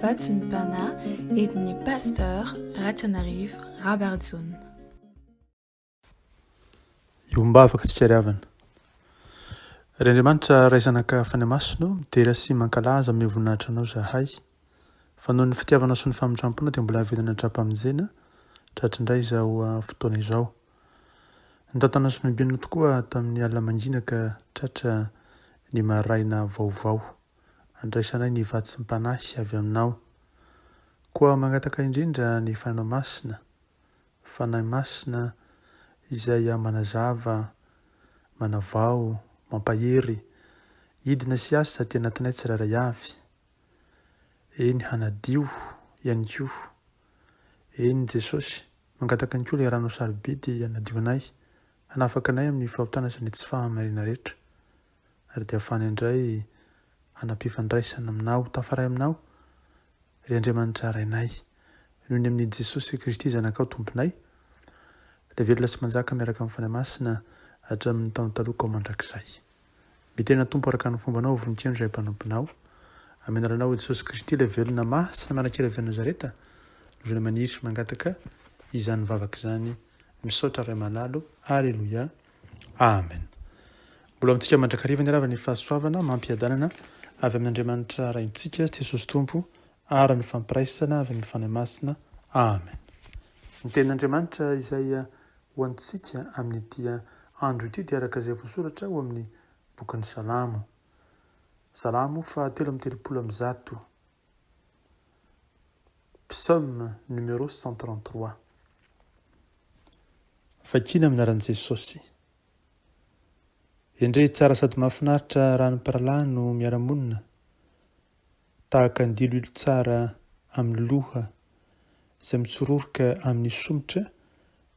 Vatsim-panahy entin'ny Pasteur Ratrianarivo Rabarijaona. Iombavaka tsika ry havana. Ry Andriamanitra Ray Zanaka Fanahy Masina ô, midera sy mankalaza amin'ny voninahitra Anao zahay, fa noho ny fitiavanao sy ny famindramponao dia mbola velona hatrampamonjena tratry indray izao fotoana izao. Nitantana sy nobinina tokoa tamin'ny alina mangina ka tratra ny maraina vaovao. Andraisanay ny vatsim-panahy avy aminao. Koa mangataka indrindra ny Fanahinao Masina, Fanahy Masina izay manazava, manavao, mampahery, hidina sy hiasa aty anatinay tsirairay avy. Eny hanadio ihany koa. Eny Jesosy, mangataka ihany koa ilay ranao sarobidy hanadio anay, hanafaka anay amin'ny fahotana sy ny tsy fahamarinana rehetra, ary dia afahana indray hanam-pifandraisana aminao, tafaray aminao, ry Andriamanitra Rainay, noho ny amin'i Jesosy Kristy Zanakao Tomponay, ilay velona sy manjaka miaraka amin'ny Fanahy Masina hatramin'ny taona taloha ka ho mandrakizay. Mitena Tompo araka ny fombanao voninkaino izay mpanomponao. Amin'ny anaranao Jesosy Kristy ilay velona masina manan-kery avy any Nazareta no velona maniry sy mangataka izany vavaka izany. Misaotra Ray malalo. Aleloia. Amen. Mbola amintsika mandrakariva ny rava ny fahasoavana mampiadanana avy amin'Andriamanitra Raintsika Jesosy Tompo ary ny fampiraisana avy amin'ny Fanahy Masina. Amen. Ny tenin'Andriamanitra izay Ho antsika amin'ity andro ity dia araka izay voasoratra ao amin'ny bokin'ny Salamo. Salamo faha 133. Psaume numéro 133. Vakiana amin'ny anaran'i Jesosy. Endrey tsara sady mahafinaritra raha ny mpirahalahy no miara-monina. Tahaka ny diloilo tsara amin'ny loha izay mitsororoka amin'ny somotra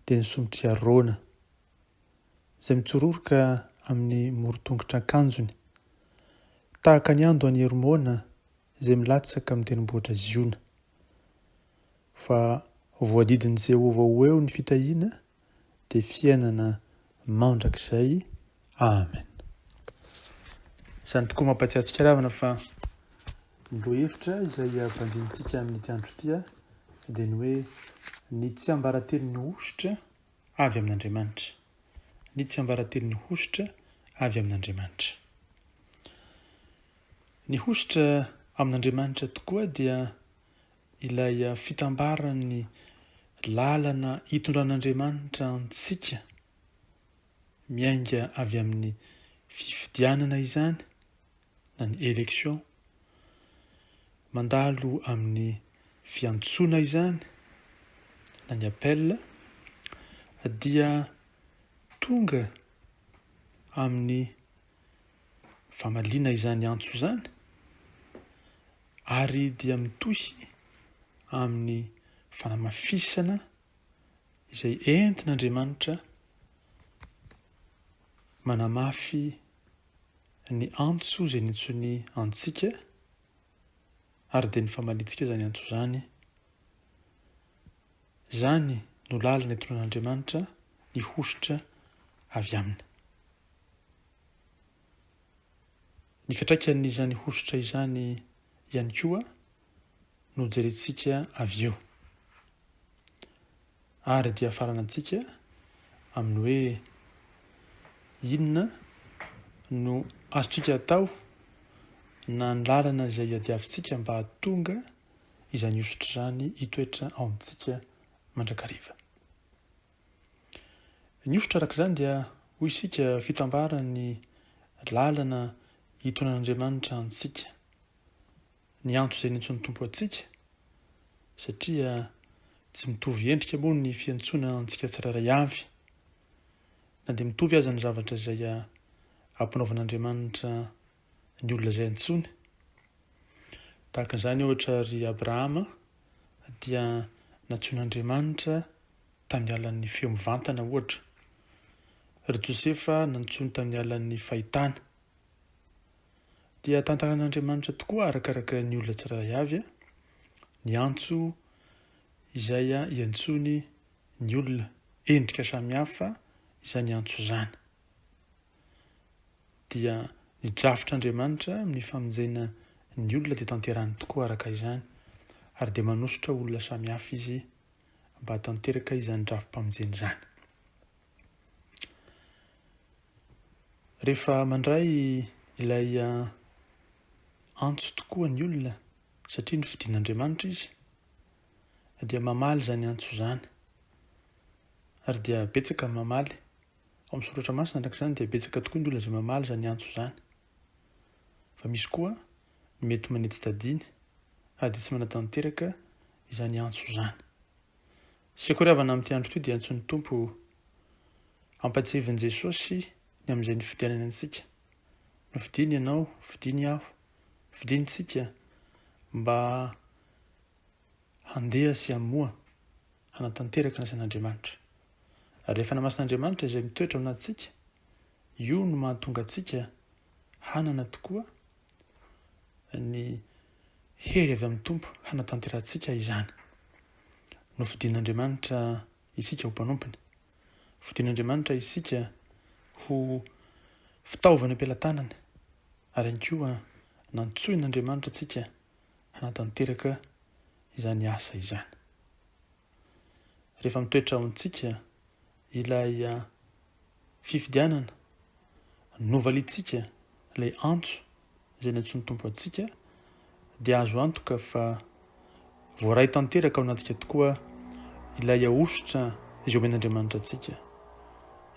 dia ny somotr'i Arona, izay mitsororoka amin'ny moron-tongotr'akanjony. Tahaka ny ando any Hermona izay milatsaka amin'ny tendrombohitra Ziona. Fa voadidin'i Jehovah ho eo ny fitahiana dia fiainana mandrakizay. Amen. Izany tokoa mampatsiahy antsika ravana fa ny lohahevitra izay banjinintsika amin'ity andro ity dia ny hoe ny tsiambaratelon'ny hosotra avy amin'Andriamanitra. Ny tsiambaratelon'ny hosotra avy amin'Andriamanitra. Ny hosotra amin'Andriamanitra tokoa dia ilay fitambaran'ny lalana itondran'Andriamanitra antsika miainga avy amin'ny fifidianana izany na ny élection, mandalo amin'ny fiantsoana izany na ny appel dia tonga amin'ny famaliana izany antso izany ary dia mitohy amin'ny fanamafisana izay entin'Andriamanitra manamafy ny antso izay nintsoiny antsika ary dia ny famaliantsika izany antso izany. Izany no lalana itondran'Andriamanitra ny hosotra avy aminy. Ny fiantraikan'izany hosotra izany ihany koa no jerentsika avy eo. Ary dia faranantsika amin'ny hoe inona no azontsika atao na ny lalana izay iadiavintsika mba hahatonga izany hosotra izany hitoetra ao amintsika mandrakariva. Ny hosotra araka izany dia, hoy isika, fitambaran'ny lalana hitondran'Andriamanitra antsika. Ny antso izay niantsoan'ny Tompo antsika, satria tsy mitovy endrika moa ny fiantsoana antsika tsirairay avy, na dia mitovy aza ny zavatra izay ampanaovan'Andriamanitra ny olona izay antsoiny. Tahaka izany ohatra ry Abrahama dia nantsoin'Andriamanitra tamin'ny alalan'ny feo mivantana, ohatra. Ry Josefa nantsoiny tamin'ny alalan'ny fahitana. Dia tantaran'Andriamanitra tokoa arakaraka ny olona tsirairay avy ny antso izay iantsoany ny olona. Endrika samihafa izany antso izany. Dia ny drafitr'Andriamanitra amin'ny famonjena ny olona dia tanterahiny tokoa araka izany ary dia manosotra olona samihafa Izy mba hahatanteraka izany drafi-pamonjena izany. Rehefa mandray ilay antso tokoa ny olona satria nofidin'Andriamanitra izy dia mamaly izany antso izany ary dia betsaka ny mamaly. Ao amin'ny soratra masina araka izany dia betsaka tokoa ny olona izay mamaly izany antso izany. Fa misy koa ny mety manetsi-tadiny ary dia tsy manatanteraka izany antso izany. Sy akory havana amin'ity andro ity dia antsoin'ny Tompo hampatsiahivin'i Jesosy ny amin'izay nifidianany antsika. Nofidiny ianao, fidiny aho, fidiny tsika mba handeha sy hamoa, hanatanteraka ny asan'Andriamanitra. Ary ilay Fanahy Masin'Andriamanitra izay mitoetra ao anatintsika, io no mahatonga antsika hanana tokoa ny hery avy amin'ny Tompo hanatanterahantsika izany. Nofidin'Andriamanitra isika ho mpanompony. Fidin'Andriamanitra isika ho fitaovana am-pelatanany ary ihany koa nantsoin'Andriamanitra antsika hanatanteraka izany asa izany. Rehefa mitoetra ao amintsika ilay fifidianana, novaliantsika ilay antso izay nantsoin'ny Tompo antsika, dia azo antoka fa voaray tanteraka ao anatintsika tokoa ilay ahosotra izay omen'Andriamanitra antsika.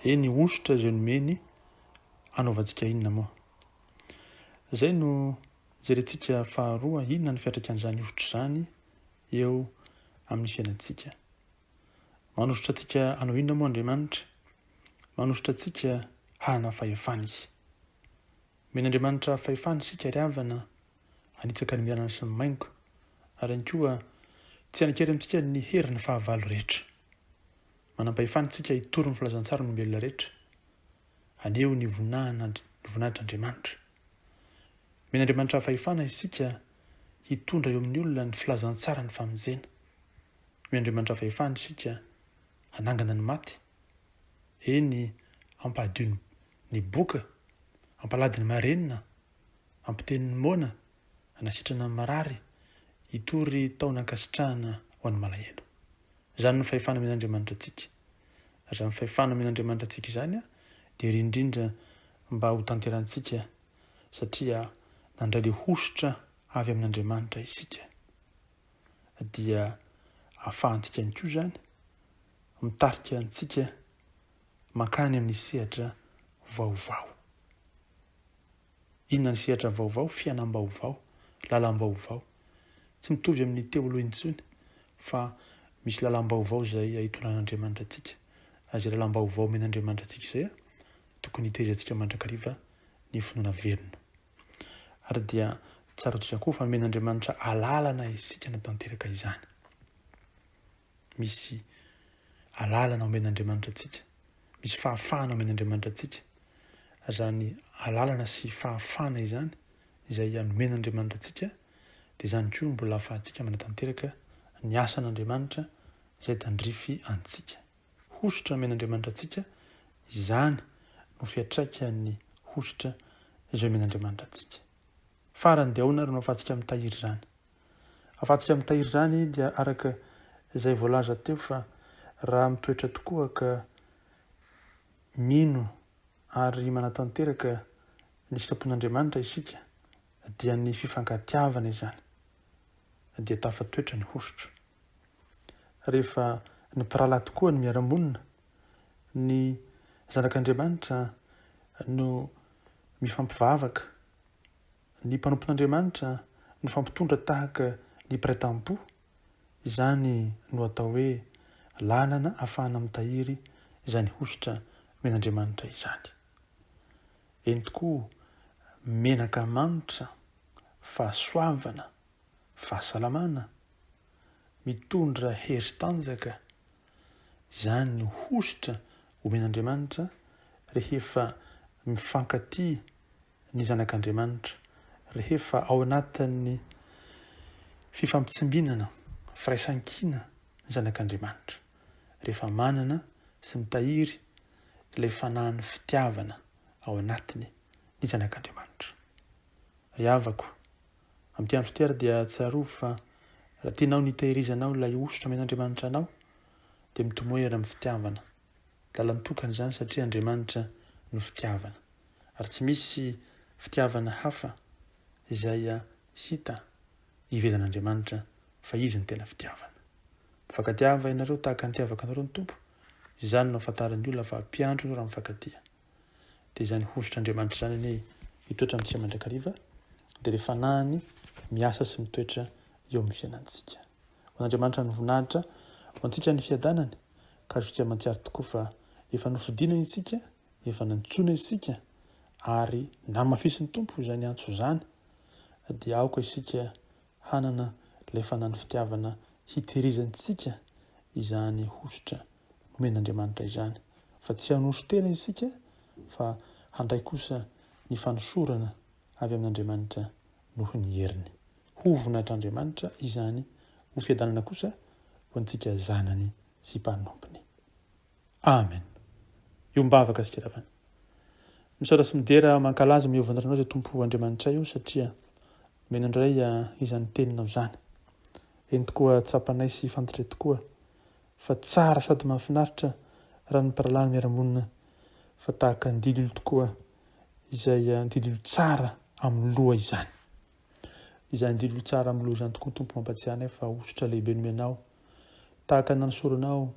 Eny, hosotra izay nomeny hanaovantsika inona moa? Izay no jerentsika faharoa, inona ny fiantraikan'izany hosotra izany eo amin'ny fiainantsika. Manosotra antsika hanao inona moa Andriamanitra? Manosotra antsika hanana fahefana Izy. Omen'Andriamanitra fahefana isika ry havana hanitsaka ny mialana sy ny maingoka, ary ihany koa tsy hanan-kery amintsika ny herin'ny fahavalo rehetra. Manam-pahefana isika hitory ny filazantsara ny olombelona rehetra, haneho ny voninahitr'Andriamanitra. Omen'Andriamanitra fahefana isika hitondra eo amin'ny olona ny filazantsaran'ny famonjena. Omen'Andriamanitra fahefana isika hanangana ny maty, eny hampahadio ny boka, hampalady ny marenina, hampiteny ny moana, hanasitrana ny marary, hitory taona ankasitrahana ho an'ny malahelo. Izany no fahefana omen'Andriamanitra antsika. Ary izany fahefana omen'Andriamanitra antsika izany dia iry indrindra mba ho tanterantsika satria nandray ilay hosotra avy amin'Andriamanitra isika. Dia ahafahantsika ihany koa izany mitarika antsika mankany amin'ny sehatra vaovao. Inona ny sehatra vaovao? Fiainam-baovao, lalam-baovao. Tsy mitovy amin'ny teo aloha intsony fa misy lalam-baovao izay hitondran'Andriamanitra antsika. Ary izay lalam-baovao omen'Andriamanitra antsika izay, tokony hitehirizantsika mandrakariva ny finoana velona. Ary dia tsaroantsika koa fa nomen'Andriamanitra alalana isika hanatanteraka izany. Misy alalana omen'Andriamanitra antsika, misy fahafahana omen'Andriamanitra antsika. Izany alalana sy fahafahana izany izay nomen'Andriamanitra antsika dia izany koa mbola ahafahantsika manatanteraka ny asan'Andriamanitra izay tandrify antsika. Hosotra omen'Andriamanitra antsika, izany no fiantraikan'ny hosotra izay omen'Andriamanitra antsika. Farany dia ahoana ary no ahafahantsika mitahiry izany? Ahafahantsika mitahiry izany dia araka izay voalaza teo fa raha mitoetra tokoa ka mino ary manatanteraka ny sitrapon'Andriamanitra isika dia ny fifankatiavana izany dia tafatoetra ny hosotra. Rehefa ny mpirahalahy tokoa no miara-monina, ny zanak'Andriamanitra no mifampivavaka, ny mpanompon'Andriamanitra mifampitondra tahaka ny mpiray tampo, izany no atao hoe lalana ahafahana mitahiry izany hosotra omen'Andriamanitra izany. Eny tokoa, menaka manitra, fahasoavana, fahasalamana, mitondra hery sy tanjaka, izany no hosotra omen'Andriamanitra rehefa mifankatia ny zanak'Andriamanitra, rehefa ao anatin'ny fifampitsimbinana, firaisankina ny zanak'Andriamanitra, rehefa manana sy mitahiry ilay fanahin'ny fitiavana ao anatiny ny zanak'Andriamanitra. Ry havako! Amin'ity andro ity ary dia tsarovy fa raha tianao ny hitehirizanao ilay hosotra omen'Andriamanitra anao dia mitomoera amin'ny fitiavana. Lalan-tokana izany satria Andriamanitra no fitiavana. Ary tsy misy fitiavana hafa izay hita ivelan'Andriamanitra fa Izy no tena fitiavana. Mifankatiava ianareo tahaka ny nitiavako anareo ny Tompo, izany no ahafantaran'ny olona fa mpiandry no raha mifankatia. Dia izany hosotr'Andriamanitra izany anie hitoetra amintsika mandrakariva, dia ilay Fanahiny miasa sy mitoetra eo amin'ny fiainantsika. Ho an'Andriamanitra ny voninahitra, ho antsika ny fiadanany, ka azontsika mahatsiaro tokoa fa efa nofidina isika, efa nantsoina isika, ary namafisin'ny Tompo izany antso izany, dia aoka isika hanana ilay fanan'ny fitiavana hitehirizantsika izany hosotra nomen'Andriamanitra izany, fa tsy hanoso-tena isika fa handray kosa ny fanosorana avy amin'Andriamanitra noho ny heriny. Ho voninahitr'Andriamanitra izany, ho fiadanana kosa ho antsika zanany sy mpanompony. Amen. Iombavaka sy kiravana. Misaotra sy midera mankalaza mihovana anao izay Tompo Andriamanitray o satria nomena indray izany teninao izany. Eny tokoa tsapanay sy fantatray tokoa fa tsara sady mahafinaritra raha ny mpirahalahy no miara-monina fa tahaka ny dililo tokoa izay dililo tsara amin'ny loha izany. Izany dililo tsara amin'ny loha izany tokoa Tompo mampatsiahy anay fa hosotra lehibe nomenao tahaka ny nanosoranao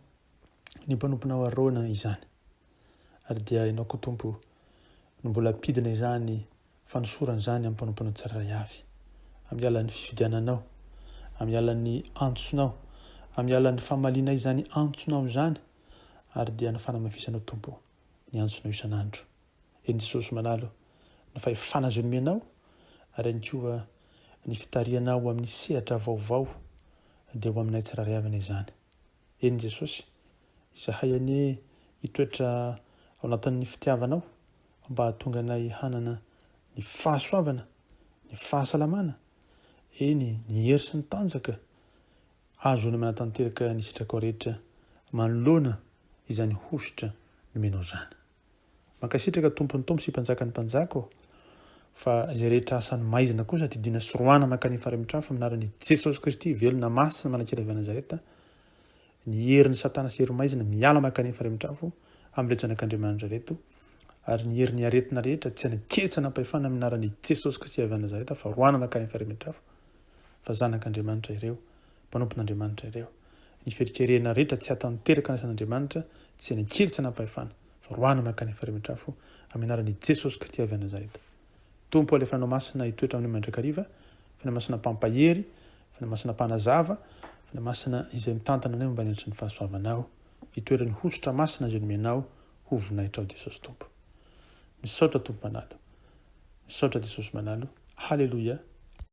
ny mpanomponao Arona izany. Ary dia Ianao koa Tompo no mbola hampidina izany fanosorana izany amin'ny mpanomponao tsirairay avy. Amin'ny alalan'ny fifidiananao, amin'ny alalan'ny antsonao, amin'ny alalan'ny famalianay izany antsonao izany, ary dia ny fanamafisanao Tompo ny antsonao isan'andro. Eny Jesosy malala o, ny fahefana izay nomenao, ary ihany koa ny fitarihanao ho amin'ny sehatra vaovao dia ho aminay tsirairay avy anie izany. Eny Jesosy, izahay anie hitoetra ao anatin'ny fitiavanao mba hahatonga anay hanana ny fahasoavana, ny fahasalamana, eny ny hery sy ny tanjaka ahazoana manatanteraka ny sitrakao rehetra manoloana izany hosotra nomenao izany. Mankasitraka Tompon'ny Tompo sy Mpanjakan'ny Mpanjaka ô! Fa izay rehetra asan'ny maizina kosa didiana sy roahana mankany Faramitrafo amin'ny anaran'i Jesosy Kristy velona masina manakely avy any Nazareta ny herin'i Satana sy hery maizina miala mankany Faramitrafo amin'ireto zanak'Andriamanitra ireto ary ny herin'ny aretina rehetra tsy anakely tsy anam-pahefana amin'ny anaran'i Jesosy Kristy avy any Nazareta fa roahana mankany Faramitrafo fa zanak'Andriamanitra ireo mpanompon'Andriamanitra ireo ny ferikerena rehetra tsy hatanteraka ny asan'Andriamanitra tsy anakely tsy anam-pahefana Fa roahina mankany Efraimitrafo amin'ny anaran'i Jesosy Kristy avy any Nazareta. Tompo alefa Anao Masina hitoetra aminay mandrakariva, Fanahy Masina mpampahery, Fanahy Masina mpanazava, Fanahy Masina izay mitantana anay momba ny anatry ny fahasoavanao, hitoeran'ny hosotra masina izay nomenao ho voninahitrao Jesosy Tompo. Misaotra Tompo Manalo. Misaotra Jesosy Manalo. Haleloia.